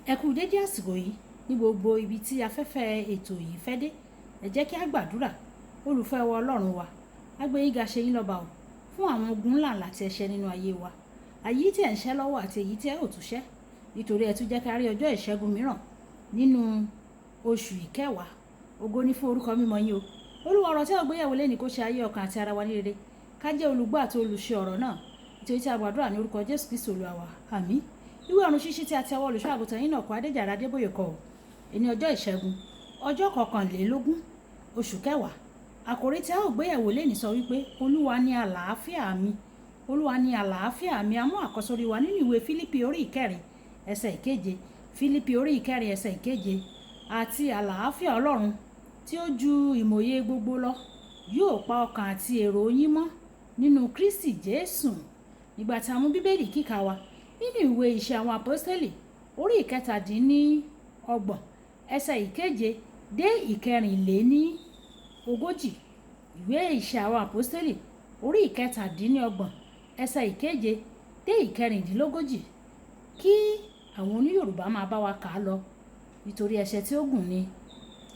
Ẹ kú dédé àsìkò yìí ní gbogbo ibi tí afẹ́fẹ́ ètò yìí fẹ́ dé. Ẹ jẹ́ kí a gbàdúrà. Olùfẹ́ wa, Ọlọ́run wa, a gbé yín ga, ṣe yín lọ́ba o fún àwọn ogun ńlá ńlá tí ẹ ṣẹ́ nínú ayé wa. Èyí tí ẹ̀ ń ṣẹ́ lọ́wọ́ àti èyí tí ẹ ò tún ṣẹ́. Nítorí ẹ tún jẹ́ ká rí ọjọ́ ìṣẹ́gun mìíràn nínú oṣù ìkẹwàá. Ògo ni fún orúkọ mímọ́ yín o. Olúwa, ọ̀rọ̀ tí a ó gbé yẹ̀wò lónìí kó ṣe ayé, ọkàn àti ara wa ní rere. Ká jẹ́ olùgbọ́ àti olùṣe ọ̀rọ̀ náà. Nítorí tí a gbàdúrà ní orúkọ Jésù Kristi Olúwa wa. Àmín. Ìwé ọ̀run ṣíṣí tí a ti ọwọ́ olùṣọ́ àgùntàn yín náà kọ, Adéjàre Adébóyè kọ o. Èní ọjọ́ ìṣẹ́gun, ọjọ́ 21, oṣù kẹwàá. Àkòrí tí a ó gbé yẹ̀wò lónìí sọ wípé Olúwa ni àlàáfíà mi. Olúwa ni àlàáfíà mi. A mú àkọ́sórí wa nínú ìwé Fílípì orí ìkẹrin, ẹsẹ̀ ìkeje. Fílípì orí ìkẹrin, ẹsẹ̀ ìkeje. Àti àlàáfíà Ọlọ́run tí ó ju ìmòye gbogbo lọ yóò pa ọkàn àti èrò yín mọ́ nínú Kristi Jésù. Nígbà tí a mú Bíbélì kíkà wa nínú ìwé Ìṣe àwọn Àpọ́stélì orí 37, ẹsẹ̀ ìkeje dé 44. Ìwé Ìṣe àwọn Àpọ́stélì orí 37, ẹsẹ̀ ìkeje dé 36. Kí àwọn oní Yorùbá máa bá wa kà á lọ nítorí ẹsẹ̀ tí ó gùn ni.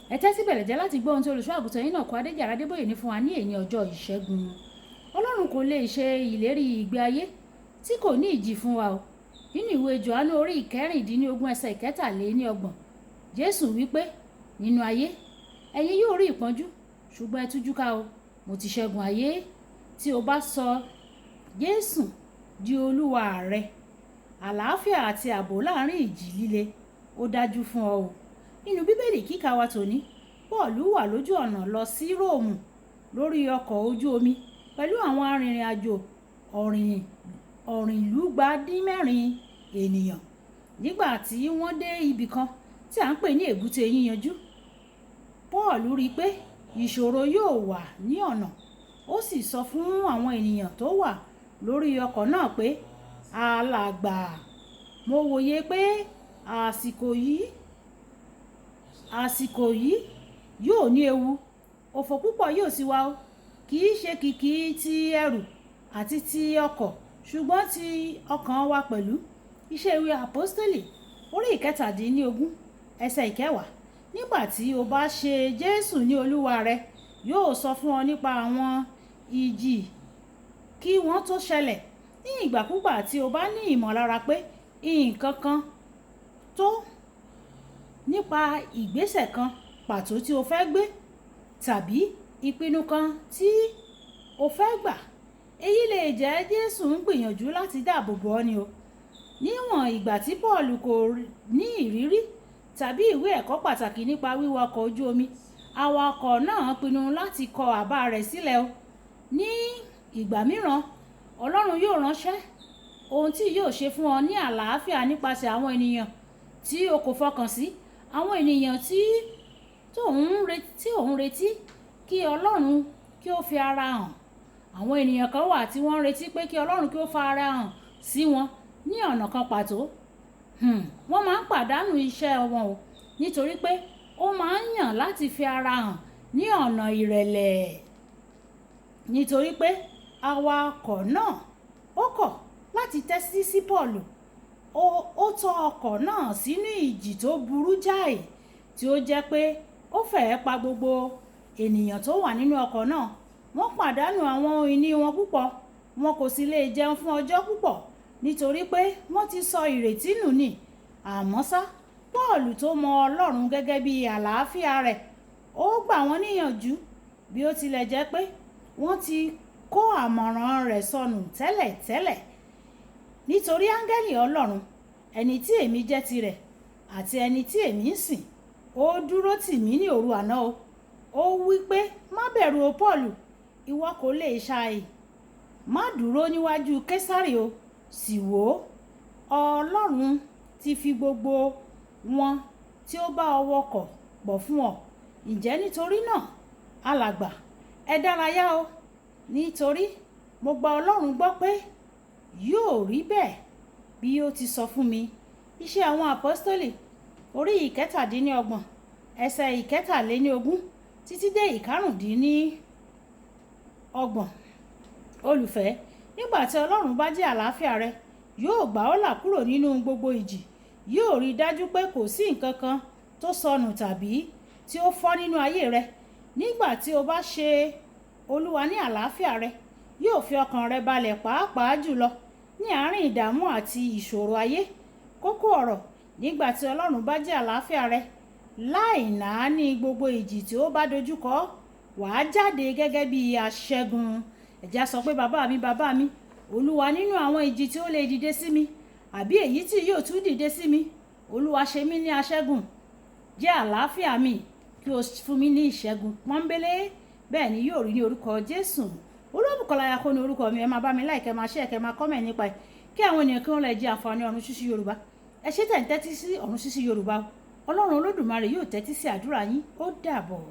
Ẹ tẹ́tí bẹ̀lẹ̀ jẹ́ láti gbọ́ ohun tí olùṣọ́ àgùntàn yín náà kọ, Adéjàre Adébóyè, ní fún wa ní èní ọjọ́ ìṣẹ́gun. Ọlọ́run kò lè ṣe ìlérí ìgbé ayé tí kò ní ìjì fún wa o. Nínú ìwé Jòhánù orí 16, ẹsẹ̀ 33, Jésù wípé, "Nínú ayé, ẹ̀yin yóò rí ìpọ́njú, ṣùgbọ́n ẹ tújú ká o, mo ti ṣẹ́gun ayé." Tí o bá sọ Jésù di Olúwa rẹ, àlàáfíà àti ààbò láàárín ìjì líle ó dájú fún ọ o. Nínú Bíbélì kíkà wa tòní, Pọ́ọ̀lù wà lójú ọ̀nà lọ sí Róòmù lórí ọkọ̀ ojú omi pẹ̀lú àwọn arìnrìn-àjò 116 ènìyàn. Nígbà tí wọ́n dé ibi kan tí à ń pè ní Èbúté Yíyanjú, Pọ́ọ̀lù rí pé ìṣòro yóò wà ní ọ̀nà. Ó sì sọ fún àwọn ènìyàn tó wà lórí ọkọ̀ náà pé, "Alàgbà, mo wòye pé àsìkò yìí yóò ní ewu, òfò púpọ̀ yóò sì wà o. Kì í ṣe kìkì ti ẹrù àti ti ọkọ̀, ṣùgbọ́n ti ọkàn wa pẹ̀lú." Iṣẹ́ ìwé Àpọ́stélì orí 17, ẹsẹ̀ ìkẹwàá. Nígbà tí o bá ṣe Jésù ní Olúwa rẹ, yóò sọ fún ọ nípa àwọn ìjì kí wọ́n tó ṣẹlẹ̀. Ní ìgbàkúgbà tí o bá ní ìmọ̀lára pé nǹkan kan tó nípa ìgbésẹ̀ kan pàtó tí o fẹ́ gbé tàbí ìpinnu kan tí o fẹ́ gbà, èyí lè jẹ́ Jésù ń gbìyànjú láti dáàbò bo ọ́ ni o. Níwọ̀n ìgbà tí Pọ́ọ̀lù kò ní ìrírí tàbí ìwé ẹ̀kọ́ pàtàkì nípa wíwa ọkọ̀ ojú omi, awakọ̀ náà pinnu láti kọ àbá rẹ̀ sílẹ̀ o. Ní ìgbà mìíràn, Ọlọ́run yóò ránṣẹ́ ohun tí yóò ṣe fún ọ ní àlàáfíà nípasẹ̀ àwọn ènìyàn tí o kò fọkàn sí, àwọn ènìyàn tí ò ń retí kí Ọlọ́run kí ó fi ara hàn. Àwọn ènìyàn kan wà tí wọ́n ń retí pé kí Ọlọ́run kí ó fa ara hàn sí wọn ní ọ̀nà kan pàtó. Wọ́n máa ń pàdánù iṣẹ́ wọn o, nítorí pé ó máa ń yàn láti fi ara hàn ní ọ̀nà ìrẹ̀lẹ̀. Nítorí pé awakọ̀ náà ó kọ̀ láti tẹ́tí sí Pọ́ọ̀lù, ó tọ́ ọkọ̀ náà sínú ìjì tó burú jáì tí ó jẹ́ pé ó fẹ́ pa gbogbo ènìyàn tó wà nínú ọkọ̀ náà. Wọ́n pàdánù àwọn ohun ìní wọn púpọ̀, wọn kò sì lè jẹun fún ọjọ́ púpọ̀ nítorí pé wọ́n ti sọ ìrètí nù ni. Àmọ́ ṣá, Pọ́ọ̀lù tó mọ Ọlọ́run gẹ́gẹ́ bí àlàáfíà rẹ̀, ó gbà wọ́n níyànjú bí ó tilẹ̀ jẹ́ pé wọ́n ti kó àmọ̀ràn rẹ̀ sọnù tẹ́lẹ̀tẹ́lẹ̀. "Nítorí áńgẹ́lì Ọlọ́run, ẹni tí èmi jẹ́ tirẹ̀ àti ẹni tí èmi ń sìn, ó dúró tì mí ní òru àná o. Ó wí pé, 'Má bẹ̀rù o Pọ́ọ̀lù, ìwọ kò lè ṣàì má dúró níwájú Késárì o. Sì wò ó, Ọlọ́run ti fi gbogbo wọn tí ó bá ọ wọkọ̀ pọ̀ fún ọ. Ǹjẹ́ nítorí náà, alàgbà, ẹ dárayá o, nítorí mo gba Ọlọ́run gbọ́ pé yóò rí bẹ́ẹ̀ bí ó ti sọ fún mi.'" Iṣẹ́ àwọn Àpọ́stélì orí 37, ẹsẹ̀ 23 títí dé 35. Olùfẹ́, nígbà tí Ọlọ́run bá jẹ́ àlàáfíà rẹ, yóò gbà ọ́ là kúrò nínú gbogbo ìjì. Yóò rí i dájú pé kò sí nǹkan kan tó sọnù tàbí tí ó fọ́ nínú ayé rẹ. Nígbà tí o bá ṣe Olúwa ní àlàáfíà rẹ, yóò fi ọkàn rẹ balẹ̀, pàápàá jùlọ ní àárín ìdààmú àti ìṣòro ayé. Kókó ọ̀rọ̀: nígbà tí Ọlọ́run bá jẹ́ àlàáfíà rẹ, láì náání gbogbo ìjì tí ó bá dojúkọ, wàá jáde gẹ́gẹ́ bí aṣẹ́gun. Ẹ̀já sọ pé, "Bàbá mi, bàbá mi, Olúwa, nínú àwọn ìjì tí ó lè dìde sí mi àbí èyí tí yóò tún dìde sí mi, Olúwa, ṣe mí ní aṣẹ́gun. Jẹ́ àlàáfíà mi, kí o fún mi ní ìṣẹ́gun pọ́nbélé." Bẹ́ẹ̀ ni yóò rí ní orúkọ Jésù. Olúbùkọ́lá Ayako ní orúkọ mi. Ẹ máa bá mi like, ẹ máa share, kẹ́ máa comment nípa ẹ̀, kí àwọn ènìyàn kí wọ́n lè jẹ àǹfààní Ọ̀run Ṣíṣí Yorùbá. Ẹ ṣé tẹ̀ ń tẹ́tí sí Ọ̀run Ṣíṣí Yorùbá. Ọlọ́run Olódùmarè yóò tẹ́tí sí àdúrà yín. Ó dàbọ̀.